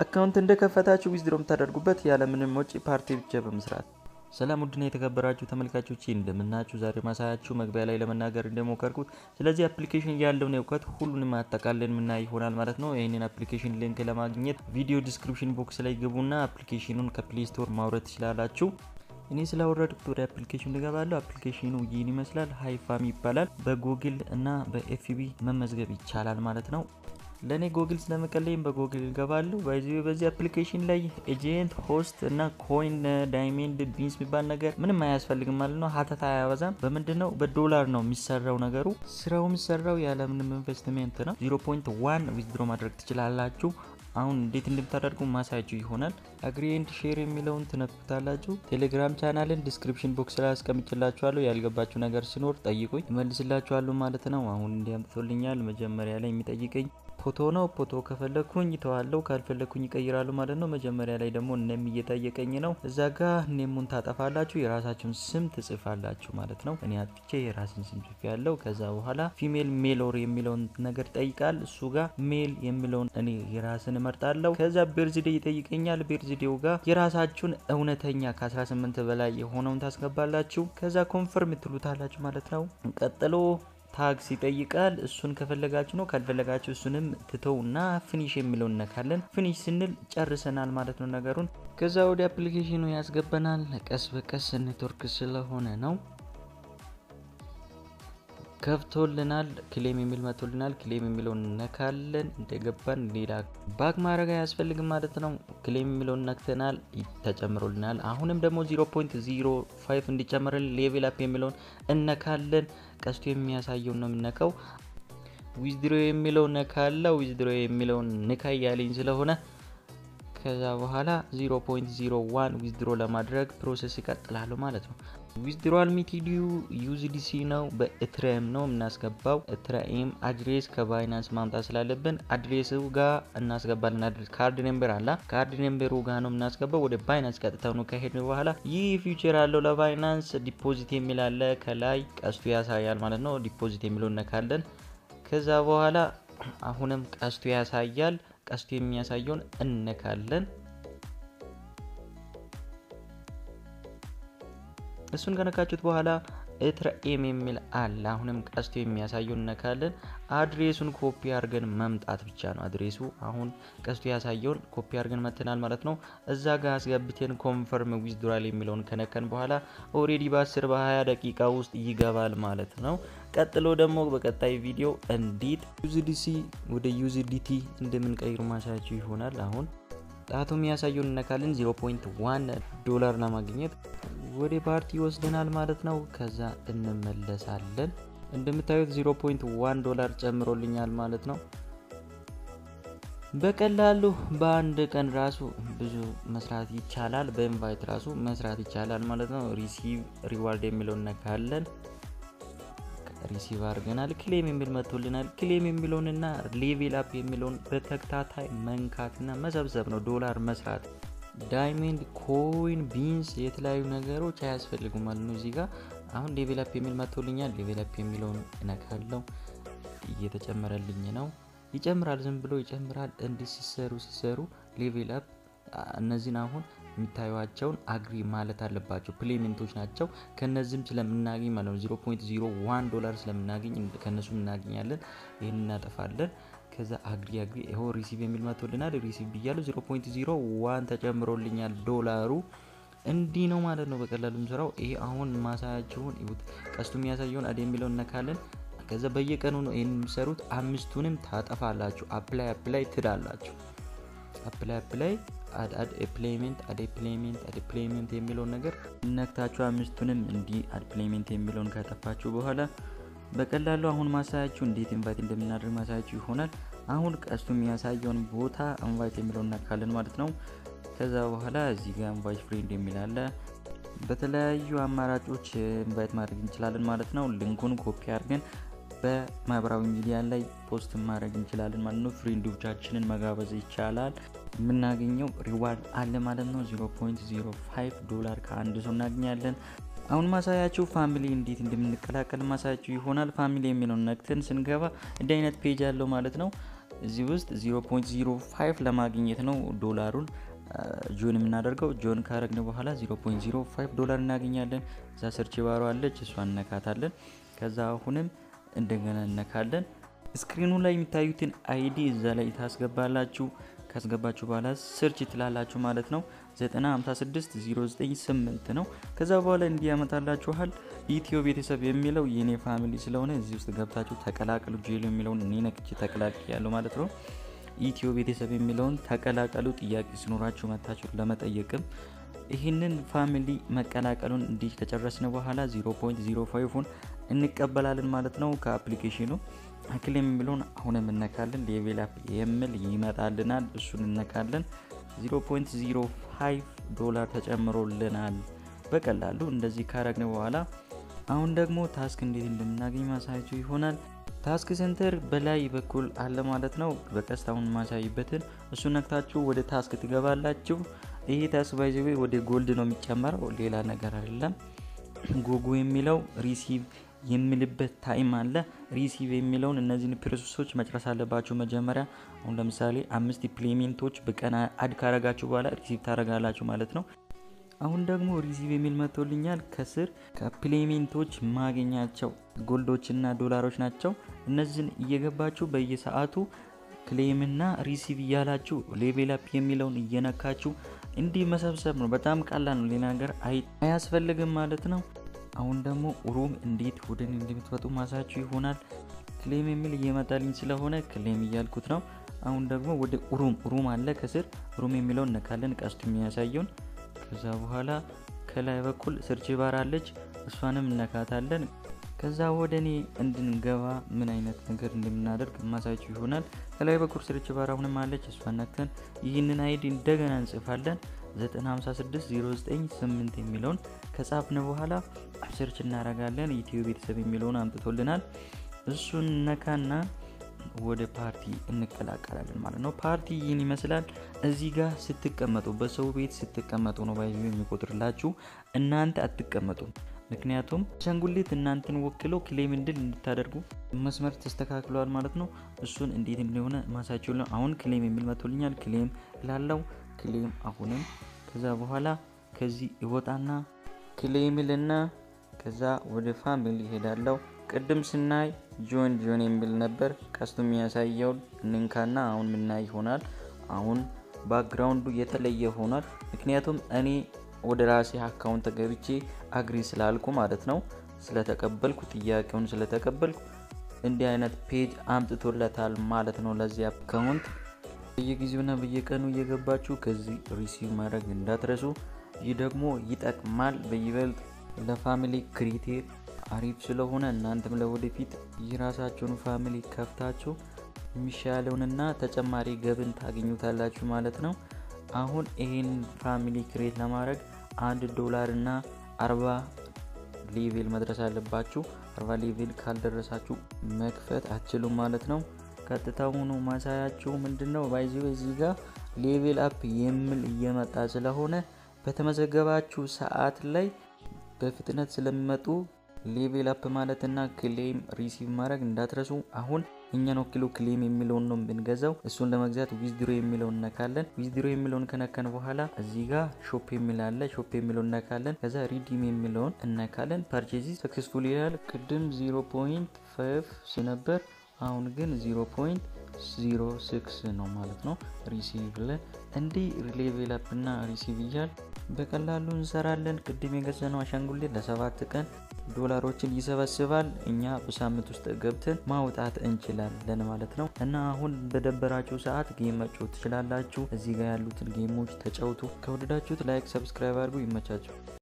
Account እንደከፈታችሁ withdraw የምታደርጉበት ያለምንም ወጪ ፓርቲ ብቻ በመስራት። ሰላም ውድና የተከበራችሁ ተመልካቾቼ፣ እንደምናችሁ። ዛሬ ማሳያችሁ መግቢያ ላይ ለመናገር እንደሞከርኩት ስለዚህ application ያለውን እውቀት ሁሉንም አጠቃለን ምናይ ይሆናል ማለት ነው። ይህንን application link ለማግኘት ቪዲዮ description box ላይ ግቡና application ኑን ከ Play Store ማውረድ ትችላላችሁ። እኔ ስላወረድኩት ወደ application ኑ እገባለሁ። Application ኑ ይህን ይመስላል። HiFami ይባላል። በጉግል እና በ FB መመዝገብ ይቻላል ማለት ነው። ለእኔ ጎግል ስለመቀለኝ በጎግል እገባለሁ። በዚህ application ላይ agent፣ host እና coin፣ diamond፣ beans የሚባል ነገር ምንም አያስፈልግም ማለት ነው። ሀተታ አያበዛም። በምንድን ነው? በዶላር ነው የሚሰራው ነገሩ። ስራው የሚሰራው ያለምንም ኢንቨስትሜንት ነው። 0.1 withdraw ማድረግ ትችላላችሁ። አሁን እንዴት እንደምታደርጉ ማሳያችሁ ይሆናል። Agree and share የሚለውን ትነኩታላችሁ። ቴሌግራም channel ን description box ላይ አስቀምጭላችኋለሁ። ያልገባችሁ ነገር ሲኖር ጠይቁኝ፣ እመልስላችኋለሁ ማለት ነው። አሁን እንዲያምጥቶልኛል። መጀመሪያ ላይ የሚጠይቀኝ ፎቶ ነው። ፎቶ ከፈለኩኝ ተዋለው፣ ካልፈለኩኝ ይቀይራሉ ማለት ነው። መጀመሪያ ላይ ደግሞ name እየጠየቀኝ ነው። እዛ ጋ name ኡን ታጠፋላችሁ፣ የራሳችሁን ስም ትጽፋላችሁ ማለት ነው። እኔ አጥፍቼ የራስን ስም ጽፌ ያለው። ከዛ በኋላ female, male or የሚለውን ነገር ይጠይቃል። እሱ ጋር male የሚለውን እኔ የራስን እመርጣለሁ። ከዛ birthday ይጠይቀኛል። Birthday ው ጋር የራሳችሁን እውነተኛ ከ18 በላይ የሆነውን ታስገባላችሁ። ከዛ confirm ትሉታላችሁ ማለት ነው። ቀጥሎ tags ይጠይቃል። እሱን ከፈለጋችሁ ነው፣ ካልፈለጋችሁ እሱንም ትተውና finish የሚለውን እነካለን። Finish ስንል ጨርሰናል ማለት ነው ነገሩን። ከዛ ወደ application ኑ ያስገባናል። ቀስ በቀስ ኔትወርክ ስለሆነ ነው። ከፍቶልናል። Claim የሚል መቶልናል። Claim የሚለውን እነካለን። እንደገባን ሌላ back ማድረግ አያስፈልግም ማለት ነው። Claim የሚለውን ነክተናል፣ ተጨምሮልናል። አሁንም ደግሞ 0.05 እንዲጨምርልን level up የሚለውን እነካለን። ቀስቱ የሚያሳየውን ነው የምነካው። Withdraw የሚለው ነካለ። Withdraw የሚለውን ንካ እያለኝ ስለሆነ ከዛ በኋላ 0.01 withdraw ለማድረግ process ይቀጥላሉ ማለት ነው። Withdrawal method ኡ USDC ነው። በ Ethereum ነው የምናስገባው። Ethereum address ከ Binance ማምጣት ስላለብን address ኡ ጋር እናስገባለን። Address card number አለ። Card number ኡ ጋር ነው የምናስገባው። ወደ Binance ቀጥታ ነው ከሄድን በኋላ ይህ feature አለው። ለ Binance deposit የሚል አለ። ከላይ ቀስቱ ያሳያል ማለት ነው። Deposit የሚለው እነካለን። ከዛ በኋላ አሁንም ቀስቱ ያሳያል። ቀስቱ የሚያሳየውን እነካለን። እሱን ከነካችሁት በኋላ Ethereum የሚል አለ። አሁንም ቀስቱ የሚያሳየውን እነካለን። Address ኡን copy አድርገን መምጣት ብቻ ነው። Address ኡ አሁን ቀስቱ ያሳየውን ኮፒ አድርገን መተናል ማለት ነው። እዛ ጋር አስገብተን confirm withdrawal የሚለውን ከነከን በኋላ already በ10 በ20 ደቂቃ ውስጥ ይገባል ማለት ነው። ቀጥሎ ደግሞ በቀጣይ ቪዲዮ እንዴት USDC ወደ USDT እንደምንቀይር ማሳያችሁ ይሆናል። አሁን ጣቱ የሚያሳየውን እነካለን። 0.1 ዶላር ለማግኘት ወደ ፓርቲ ይወስደናል ማለት ነው። ከዛ እንመለሳለን። እንደምታዩት 0.1 ዶላር ጨምሮልኛል ማለት ነው። በቀላሉ በአንድ ቀን ራሱ ብዙ መስራት ይቻላል። በ invite ራሱ መስራት ይቻላል ማለት ነው። Receive reward የሚለውን እነካለን። Receive አድርገናል። Claim የሚል መጥቶልናል። Claim የሚለውንና level up የሚለውን በተከታታይ መንካትና መሰብሰብ ነው፣ ዶላር መስራት። Diamond፣ coin፣ beans የተለያዩ ነገሮች አያስፈልጉም ማለት ነው። እዚህ ጋር አሁን level up የሚል መጥቶልኛል። Level up የሚለውን እነካለው። እየተጨመረልኝ ነው። ይጨምራል፣ ዝም ብሎ ይጨምራል። እንዲህ ሲሰሩ ሲሰሩ level up እነዚህን አሁን የሚታዩቸውን agree ማለት አለባቸው። Payment ኦች ናቸው። ከነዚህም ስለምናገኝ ማለት ነው 0.01 ዶላር ስለምናገኝ ከነሱም እናገኛለን። ይህን እናጠፋለን። ከዛ agree, agree፣ ይኸው receive የሚል መጥቶልናል። Receive ብያለሁ። 0.01 ተጨምሮልኛል ዶላሩ። እንዲህ ነው ማለት ነው በቀላሉ ስራው። ይሄ አሁን ማሳያችሁን ይሁት ቀስቱ የሚያሳየውን add የሚለውን እነካለን። ከዛ በየቀኑ ነው ይህን የሚሰሩት። አምስቱንም ታጠፋላችሁ። Apply, apply ትላላችሁ። Apply, apply, add, add payment, add payment, add payment የሚለውን ነገር ነክታችሁ አምስቱንም እንዲህ add payment የሚለውን ካጠፋችሁ በኋላ በቀላሉ አሁን ማሳያችሁ እንዴት invite እንደምናደርግ ማሳያችሁ ይሆናል። አሁን ቀስቱ የሚያሳየውን ቦታ invite የሚለውን ነካለን ማለት ነው። ከዛ በኋላ እዚህ ጋር invite friend የሚል አለ። በተለያዩ አማራጮች invite ማድረግ እንችላለን ማለት ነው። Link ኡን copy አድርገን በማህበራዊ ሚዲያ ላይ post ማድረግ እንችላለን ማለት ነው። Friend ኦቻችንን መጋበዝ ይቻላል። የምናገኘው reward አለ ማለት ነው። 0.05 ዶላር ከአንድ ሰው እናገኛለን። አሁን ማሳያችሁ family እንዴት እንደምንቀላቀል ማሳያችሁ ይሆናል። Family የሚለውን ነክተን ስንገባ እንዲህ አይነት page አለው ማለት ነው። እዚህ ውስጥ 0.05 ለማግኘት ነው ዶላሩን join የምናደርገው። Join ካረግን በኋላ 0.05 ዶላር እናገኛለን። እዛ search bar ኡ አለች፣ እሷን እነካታለን። ከዛ አሁንም እንደገና እነካለን። Screen ኑ ላይ የሚታዩትን ID እዛ ላይ ታስገባላችሁ። ካስገባችሁ በኋላ search ትላላችሁ ማለት ነው። 9056098 ነው። ከዛ በኋላ እንዲህ ያመጣላችኋል። ኢትዮ ቤተሰብ የሚለው የኔ family ስለሆነ እዚህ ውስጥ ገብታችሁ ተቀላቀሉ። ጄሎ የሚለውን እኔ ነክቼ ተቀላቅያለሁ ማለት ነው። ኢትዮ ቤተሰብ የሚለውን ተቀላቀሉ። ጥያቄ ሲኖራችሁ መታችሁ ለመጠየቅም ይህንን family መቀላቀሉን እንዲህ ከጨረስን በኋላ 0.05ን እንቀበላለን ማለት ነው። ከ application ኑ claim የሚለውን አሁንም እነካለን። Level up የሚል ይመጣልናል። እሱን እነካለን። 0.05 ዶላር ተጨምሮልናል በቀላሉ። እንደዚህ ካረግን በኋላ አሁን ደግሞ task እንዴት እንደምናገኝ ማሳያችሁ ይሆናል። Task center በላይ በኩል አለ ማለት ነው። በቀስት አሁን ማሳይበትን እሱ ነክታችሁ ወደ task ትገባላችሁ። ይሄ task by the way ወደ gold ነው የሚጨመረው፣ ሌላ ነገር አይደለም። Go go የሚለው receive የሚልበት time አለ። Receive የሚለውን እነዚህን process ኦች መጨረስ አለባችሁ መጀመሪያ። አሁን ለምሳሌ 5 payment ኦች በቀን add ካረጋችሁ በኋላ receive ታረጋላችሁ ማለት ነው። አሁን ደግሞ receive የሚል መጥቶልኛል። ከስር ከ payment ኦች ማገኛቸው gold ኦችና ዶላሮች ናቸው። እነዚህን እየገባችሁ በየሰዓቱ claim ና receive እያላችሁ level up የሚለውን እየነካችሁ እንዲህ መሰብሰብ ነው። በጣም ቀላል ነው። ሌላ ነገር አያስፈልግም ማለት ነው። አሁን ደግሞ room እንዴት ወደ እኔ እንደምትመጡ ማሳያችሁ ይሆናል። Claim የሚል እየመጣልኝ ስለሆነ claim እያልኩት ነው። አሁን ደግሞ ወደ room አለ ከስር room የሚለውን እነካለን፣ ቀስቱ የሚያሳየውን። ከዛ በኋላ ከላይ በኩል search bar አለች፣ እሷንም እነካታለን። ከዛ ወደ እኔ እንድንገባ ምን አይነት ነገር እንደምናደርግ ማሳያችሁ ይሆናል። ከላይ በኩል search bar አሁንም አለች፣ እሷን ነክተን ይህንን ID እንደገና እንጽፋለን። 95609 የሚለውን ከጻፍን በኋላ search እናደርጋለን። ኢትዮ ቤተሰብ የሚለውን አምጥቶልናል። እሱን ነካና ወደ ፓርቲ እንቀላቀላለን ማለት ነው። ፓርቲ ይህን ይመስላል። እዚህ ጋር ስትቀመጡ በሰው ቤት ስትቀመጡ ነው by the way የሚቆጥርላችሁ፣ እናንተ አትቀመጡም። ምክንያቱም አሻንጉሊት እናንተን ወክሎ claim እንድል እንድታደርጉ መስመር ተስተካክሏል ማለት ነው። እሱን እንዴት እንደሆነ ማሳያችሁ ነው። አሁን claim የሚል መጥቶልኛል። Claim ላለው claim አሁንም ከዛ በኋላ ከዚህ ይወጣና claim ልና ከዛ ወደ family ይሄዳለው። ቅድም ስናይ join join የሚል ነበር። ቀስቱ የሚያሳየውን እንንካና አሁን ምናይ ይሆናል። አሁን background ኡ የተለየ ሆኗል። ምክንያቱም እኔ ወደ ራሴ account ገብቼ agree ስላልኩ ማለት ነው፣ ስለተቀበልኩ ጥያቄውን ስለተቀበልኩ እንዲህ አይነት page አምጥቶለታል ማለት ነው። ለዚህ account በየጊዜውና በየቀኑ እየገባችሁ ከዚህ receive ማድረግ እንዳትረሱ። ይህ ደግሞ ይጠቅማል በይበልጥ ለ family creator አሪፍ ስለሆነ እናንተም ለወደፊት የራሳችሁን family ከፍታችሁ የሚሻለውንና ተጨማሪ ገቢን ታገኙታላችሁ ማለት ነው። አሁን ይሄን family create ለማድረግ $1 እና 40 level መድረስ አለባችሁ። 40 level ካልደረሳችሁ መክፈት አትችሉም ማለት ነው። ቀጥታው ሆኖ ማሳያችሁ ምንድነው by the way እዚህ ጋር level up የሚል እየመጣ ስለሆነ በተመዘገባችሁ ሰዓት ላይ በፍጥነት ስለሚመጡ level up ማለትና claim receive ማድረግ እንዳትረሱ። አሁን እኛን ወክሎ claim የሚለውን ነው የምንገዛው። እሱን ለመግዛት withdraw የሚለውን እነካለን። Withdraw የሚለውን ከነካን በኋላ እዚህ ጋር shop የሚል አለ። Shop የሚለውን እነካለን። ከዛ redeem የሚለውን እነካለን። Purchase successful ይላል። ቅድም 0.5 ሲነበር አሁን ግን 0.06 ነው ማለት ነው። Receive ላይ እንዲህ level up እና receive እያል በቀላሉ እንሰራለን። ቅድም የገዛነው አሻንጉሊት ለ7 ቀን ዶላሮችን ይሰበስባል። እኛ በሳምንት ውስጥ ገብተን ማውጣት እንችላለን ማለት ነው። እና አሁን በደበራችሁ ሰዓት game መጫወት ትችላላችሁ። እዚህ ጋር ያሉትን game ኦች ተጫውቱ። ከወደዳችሁት like፣ subscribe አድርጉ። ይመቻችሁ።